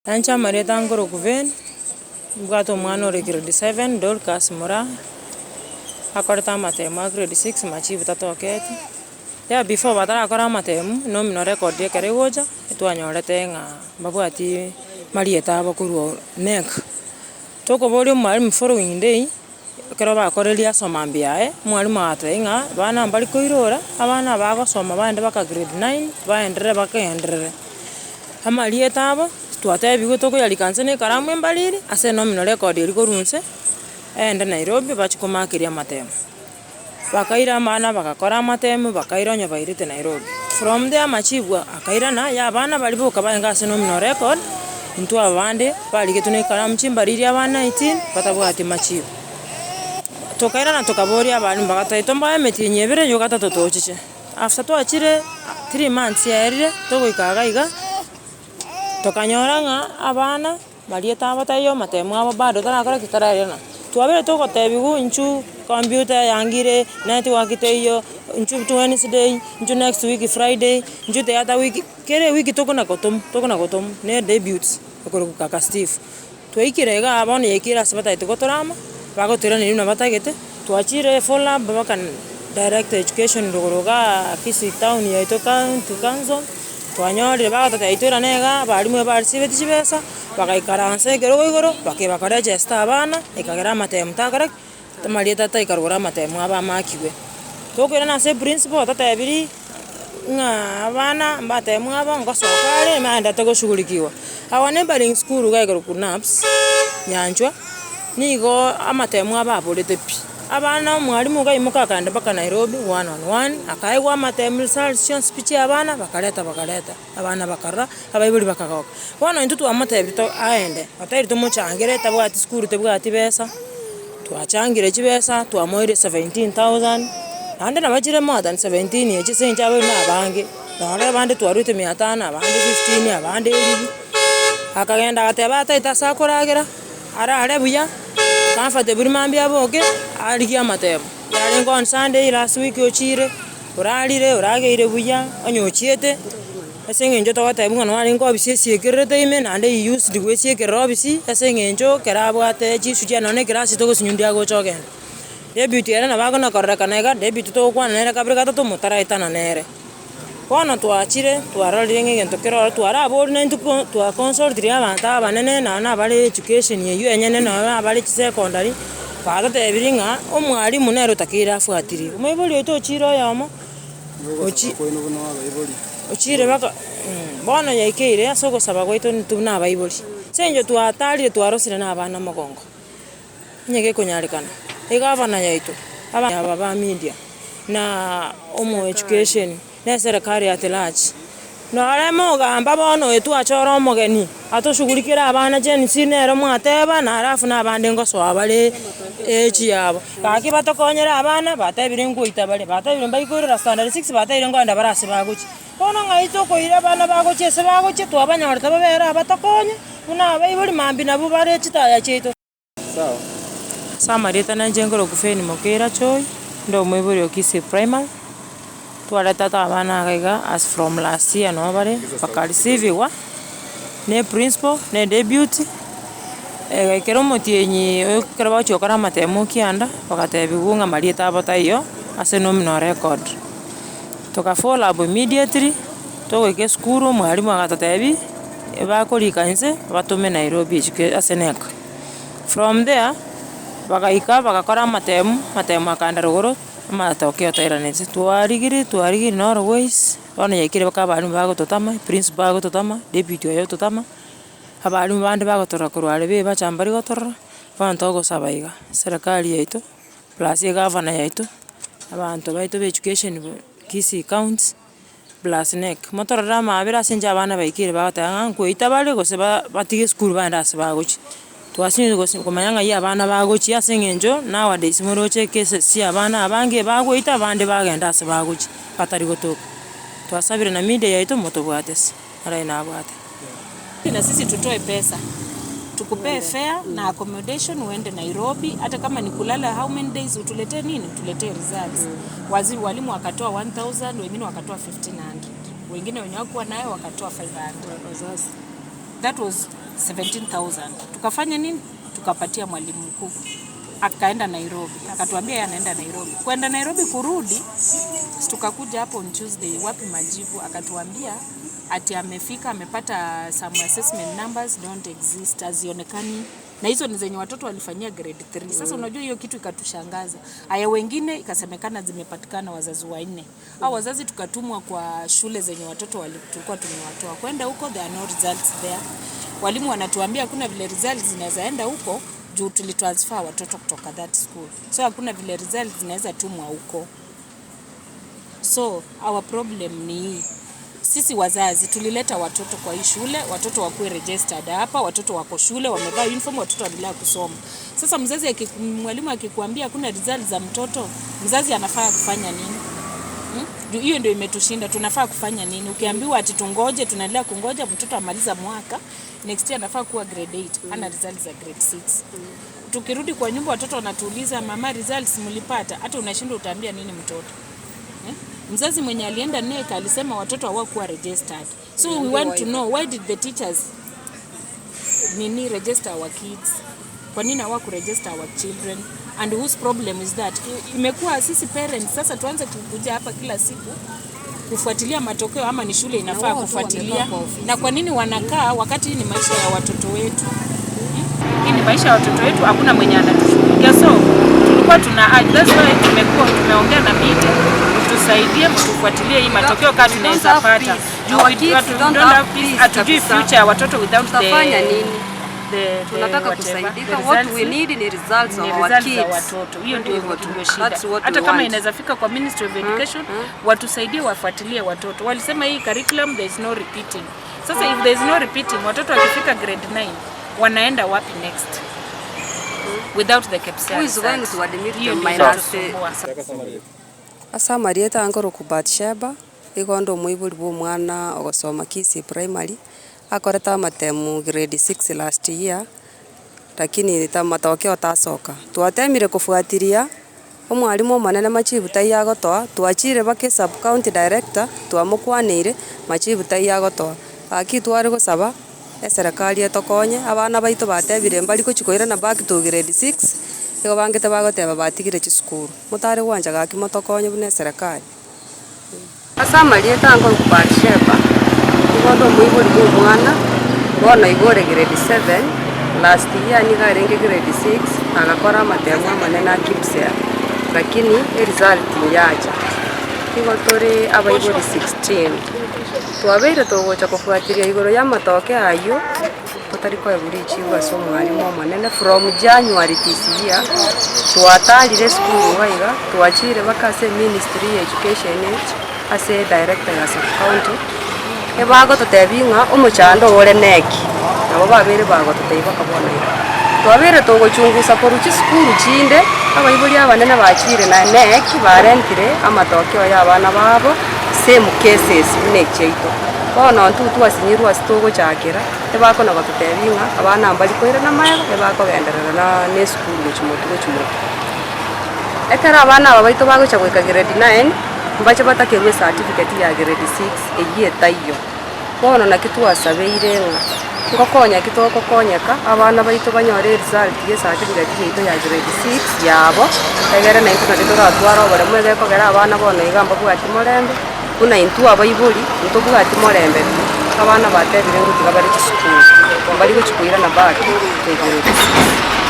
Nainche amarieta nkorokwa Ben, nimbwate omwana ore grade seven, Dorcas Moraa, akorete amatemo a grade six machibu tatoketi. Ya before batarakora amatemo, nomino record ekero egocha, etwanyorete ng'a mbabwati marieta abo korwa KNEC. Tokoboria omwalimu following day, ekero bakoreria ase mambia yaye, omwalimu agatebia ng'a abana mbari koirora, abana bagosoma baende mpaka grade nine, baenderere bakagenderere. Amarieta abo, twatebiwe tokoyarika nse na ekaramu embariri, ase enomino record eria korwa nse, egende Nairobi bachie komakeria amatemo. Bakaira abana bagakora amatemo bakaira onye bairete Nairobi. From there amachibu akairana ya abana baria boka barenge ase nomino record, intwe abande barigetwe na ekaramu chimbariri abana 18 batabwati machibu. Tokairana tokaboria abalimu bagatebia tombae emetienyi ebere yo gatato tochiche. After twachire 3 months yaerire, togoika iga iga, tokanyora ng'a abana marieta abo taiyo amatemo abo bado tarakora ki? Tarairana. Twabere togotebiwa inchu computer yangire, network teiyo, inchu Wednesday, inchu next week Friday, inchu the other week, kera ewiki tokona gotomwa tokona gotomwa na edebute ekorokwa kaka Steve. Twaikire igaa bono yaikire ase batagete gotorama, bagotoiraneria buna batagete, twachire follow up mpaka director education rogoro igaa Kisii town yaito county council, twanyorire bagototebia toirane igaa, abalimu ebarisibeti chibesa, bagaikaransa ekerogo igoro, bakeba koregester abana, ekagera amatemu takora ki? Amarieta taika rogoro amatemu abo amakiwe. Tokoirana ase eprinciple ototebirie, ng'a abana mbatemu abo ngosoka are naendete goshughulikiwa. Our neighbouring school iga ekorokwa KNUPS, Nyanchwa, nigo amatemu abo aborete pi. Abana omwalimu iga aimoka akaenda mpaka Nairobi one on one, akaegwa amatemu results chionsi pi chia abana, bakareta bakareta, abana bakarora, abaibori bakagoka. Bono intwe twamotebia to aende, otebire tomochangere tabwati sukuru tebwati besa, twachangire chibesa twamoire 17,000, naende nabo chire more than 17 echi ase eng'encho abaibori na abange, nonye abande twaruete mia tano, abande 15, abande elifu. Akagenda agateba ataete ase akoragera, arare buya, comfortably mambia aboke, arigie amatemo. Yarenge on Sunday last week ochire, orarire, orageire buya, onye ochiete, ase eng'encho togotebiwa ng'a narenge ofisi esiekererete ime naende he used goesiekerera ofisi, ase eng'encho ekero abwate chiswe chiaye nonye na ekerasi togosinywa agocha ogenda. Deputy ere nabo akona kororekana iga, deputy togokwana nere kabere gatato motaraetana nere. Bono twachire twarorire ng'a egento kere ororo twaraboria naintwe ko twaconsultire abanto abanene nonye na abare education eywo enyene nonye na abare chisecondary, batotebirie ng'a omwalimu nere otakeire afuatirie. Omoibori oito ochire oyomo, ochi ochire baka bono yaikeire ase ogosaba gwaito intwe buna abaibori. Ase eng'encho twatarire twarosire na abana mogongo, onye gekonyarekana, egavana yaito, aba ba media, na omo education, na eserekari at large, nore mogamba bono oyo twachora omogeni, atoshughulikere abana Gen Z nere mwateba, na alafu na abande ngosoa bare age yabo. Gaki batokonyere abana, batebire ngoita bare, batebire mbaikorera standard six, batebire nkoenda bare ase bagochia. Bono ng'ai tokoira abana bagochia ase bagochia, twabanyorete babere abatokonye, buna abaibori mambia nabwo bare chitaya chiaito. Ase amarieta nainche nkorokwa Fenny Mokeira Choi, nde omoibori o Kisii Primary, twaretete abana iga iga as from last year nabo bare, bakareceiviwa na eprinciple, na edebute, egaikera omotienyi ekero bagochia gokora amatemo kianda, bagatebiwa ng'a amarieta abo taiyo, ase nominal record. Toka follow up immediately, togoika esukuru omwalimu agatotebia, ebakorika inse batome Nairobi isike ase KNEC. From there, bagaika bagakora amatemu, amatemu akaenda rogoro, amatokeo tairaneti, twarigirie twarigirie noro ways, bono yaikire mpaka abalimu bagototama, principal agototama, deputy oye ototama, abalimu bande bagotorora korwa aria bebacha mbari gotorora, bono togosaba iga, serikali yaito, plus egavana yaito, abanto baito ba education Kisii county, plus KNEC, motororere amabera ase inche abana baikire bagoteba ng'a nkoita bare gose ba batige esukuru bagende ase bagochia. Twasinyire gose komanya ng'ai abana bagochia ase eng'encho nowadays moroche ecases chia abana abange bagoita abande bagenda ase bagochia batari gotoka. Twasabire na media yaito motobwatesi, naro aye nabwate. Na sisi tutoe pesa tukupee fare na accommodation uende Nairobi, hata kama ni kulala how many days, utuletee nini, utuletee results. Wazi, walimu wakatoa 1000 wengine wakatoa 1500 wengine wenye hawakuwa nayo wakatoa 500. That was 17,000. Tukafanya nini? Tukapatia mwalimu mkuu. Akaenda Nairobi. Akatuambia yeye anaenda Nairobi. Kwenda Nairobi kurudi, tukakuja hapo on Tuesday, wapi majibu? Akatuambia ati amefika amepata some assessment numbers don't exist, hazionekani na hizo ni zenye watoto walifanyia grade 3. Sasa unajua hiyo kitu ikatushangaza. Aya, wengine ikasemekana zimepatikana wazazi wanne. Au wazazi tukatumwa kwa shule zenye watoto tulikuwa tumewatoa. Kwenda huko there are no results there. Walimu wanatuambia hakuna vile results zinaweza enda huko juu tulitransfer watoto kutoka that school. So hakuna vile results zinaweza tumwa huko. So our problem ni hii. Sisi wazazi tulileta watoto kwa hii shule, watoto wakuwe registered hapa, watoto wako shule, wamevaa uniform, watoto waendelea kusoma. Sasa mzazi mwalimu akikuambia hakuna results za mtoto, mzazi anafaa kufanya nini? Juu hiyo ndio imetushinda, tunafaa kufanya nini? Ukiambiwa ati tungoje, tunaendelea kungoja mtoto amaliza mwaka, next year anafaa kuwa grade 8, ana results za grade 6. Tukirudi kwa nyumba watoto wanatuuliza mama, results mlipata? Hata unashindwa utaambia nini mtoto? Mzazi mwenye alienda KNEC alisema watoto hawakuwa registered. So we want to know why did the teachers nini register our kids? Kwa nini hawakuregister our children? And whose problem is that? Imekuwa sisi parents sasa tuanze kukuja hapa kila siku kufuatilia matokeo ama ni shule inafaa kufuatilia? Na kwa nini wanakaa wakati hii ni maisha ya watoto wetu? Hii ni maisha ya watoto wetu, hakuna mwenye anatushughulikia. So tulikuwa tuna urge, that's why tumekuwa tumeongea na media, mtusaidie, mtufuatilie hii matokeo kama tunaweza pata. Juu we don't have peace, hatujui future ya watoto without the Tutafanya nini? the Tunataka whatever, kusaidika. the What results we need ni results ni of our results za kids. watoto. Hiyo ndio Hivyo tu. ndio shida. That's what Hata we kama want. inaweza fika kwa Ministry of Education watusaidie wafuatilie watoto. Walisema hii curriculum there is no repeating. Sasa if there is no repeating, watoto wakifika grade 9 wanaenda wapi next? Without the KPSEA Who is going results. to admit Hiyo them ndio minus inatusumbua. Ase amarieta ankoroku Batsheba, igo onde omoibori bwa omwana ogosoma Kisii Primary, akorete amatemu grade six last year, lakini ta matokeo tasoka. Twatemire kofuatilia, omwalimu omonene machibu taiyo agotoa, twachire mpaka esub county director, twamokwaneire, machibu taiyo agotoa. Gaki tware gosaba, eserekari etokonye, abana baito batebire mbari gochi koirana back to grade six, igo bangete bagoteba batigire chisukuru. Motare gwancha gaki motokonye buna eserekari. Ase amarieta ankoroku Batsheba, igo onde omoibori bwa omwana, bono igo ore grade seven, last year nigo arenge grade six, agakora amatemo amanene a KPSEA, lakini eresult yacha. Igo tore abaibori 16. Twabeire togocha kofuatilia igoro ya amatokeo aywo, totari koegwa richibu ase omwalimu omonene from January this year, twatarire esukuru iga iga, twachire mpaka ase ministry ya education ase director ya sub county, ebagototebia ng'a omochando ore KNEC, nabo babeire bagototebia mpaka bono iga. Twabeire togochungusa korwa chisukuru chinde, abaibori abanene bachire na KNEC barentire amatokeo ya abana babo, same cases buna echiaito. Bono intwe twasinyirwe ase togochakera, ebakona gototebia ng'a abana mbari koirana maega, ebakogenderera na na esukuru gochi motwe gochi motwe. Ekero abana aba baito bagocha goika grade nine, mbache batakerwe ecertificate ya grade six eywo etaiyo. Bono naki twasabeire ng'a, ngokonya ki togokonyeka, abana baito banyore eresult ya ecertificate yaito ya grade six yabo, egere naintwe nari toratware oboremo egekogera abana bono iga mbabwati morembe, buna intwe abaibori, ntobwati morembe pi, abana batebire ngotiga bare chisukuru, mbari gochi koirana back to grade six.